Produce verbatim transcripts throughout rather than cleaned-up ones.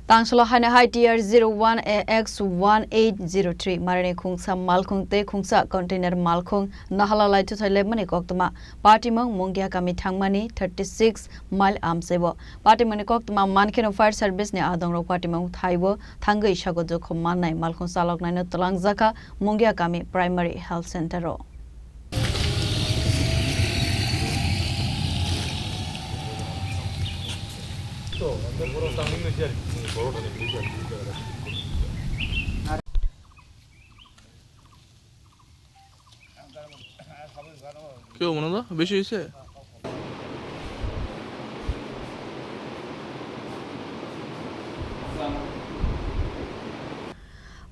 Tangsalo haino hai T R zero one A X one eight zero three marini khungsa malkhung tei khungsa container malkhung naharlalai thuthai lepmani koktwma. Patimung Mungia kami thangmani thirty six mile amchaibo. Patimungni koktwma mankheno fire service ni adongrok patimung thaibo thangwi sago jokhom mannai malkhung chaloknaino twlangjakha Mungia kami primary health center o. কেউ মনে হয় বেশি হয়েছে?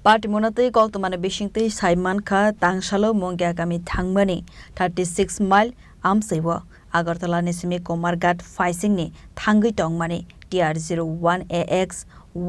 Patimungno twi koktwmani bisingtwi sai mankha, tangsalo Mungia kami thangmani thirty six mile amchaibo Agartala ni simi Komarghat phaisingni thangwi tongmani T R zero one A X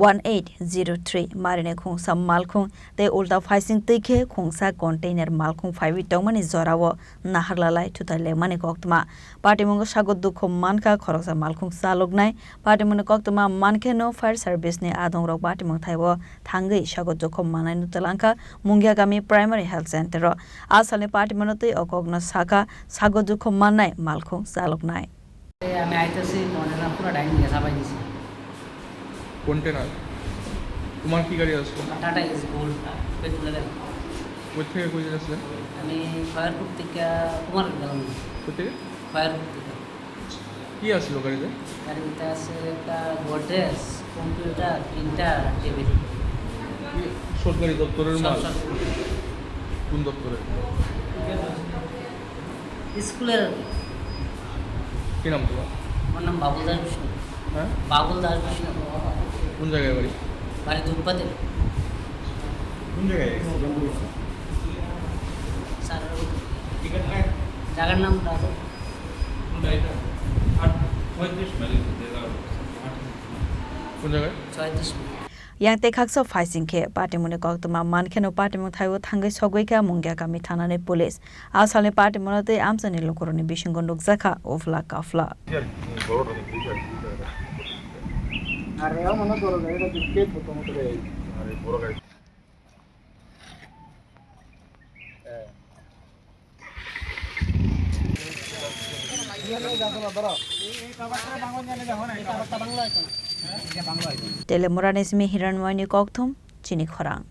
one eight zero three marini khungsa malkhung tei ulta phaising twi khe khungsa container malkhung phaiwi tongmani jorao naharlalai thuthai lepmani koktwma. Patimungo sago dukhu mankha khoroksa malkhung chaloknai. Patimungni koktwma mankheno fire service ni adongrok patimung thaibo thangwi sago jokhom mannaino twlangkha Mungia kami primary health center o. A salni patimungno twi o kokno sakha sago jokhom mannai malkhung chaloknai. আমি আইতেছি, কন্টেনার পুরো ডাইনিং এ চাপাই দিছি। কন্টেনার? তোমার কি গাড়ি আছে? Tata S gold, পেট্রোলের। কই থেকে কই যাচ্ছে? আমি খয়েরপুর থেকে কুমার গেলাম। কোথেকে? খয়েরপুর থেকে। কি আছিল গাড়িতে? গাড়িতে আছে একটা গোদরেজ, কম্পিউটার, প্রিন্টার, টেবিল। কি সরকারি দপ্তরের সব মাল? সরকারি। কোন দপ্তরের? স্কুলের। কি নাম তোমার? আমার নাম বাবুল দাস বিষ্ণু। হ্যাঁ? বাবুল দাস বিষ্ণু। কোন জায়গায় বাড়ি? বাড়ি দুধপাতে। কোন জায়গায় অ্যাক্সিডেন্ট হয়েছে? স্যার, জায়গার নাম রাখো। কোন জায়গায়? ছয়ত্রিশ। Yang tei khaksa phaising khe patimungni koktwma mankheno patimung thaio thangwi sogwi kha Mungia kami thanani police. A salni patimungno tei amchaini lukurokni bisingo nukjakha uphla kaphla. Telemurani simi Hiranmoyni kokthum chini khorang.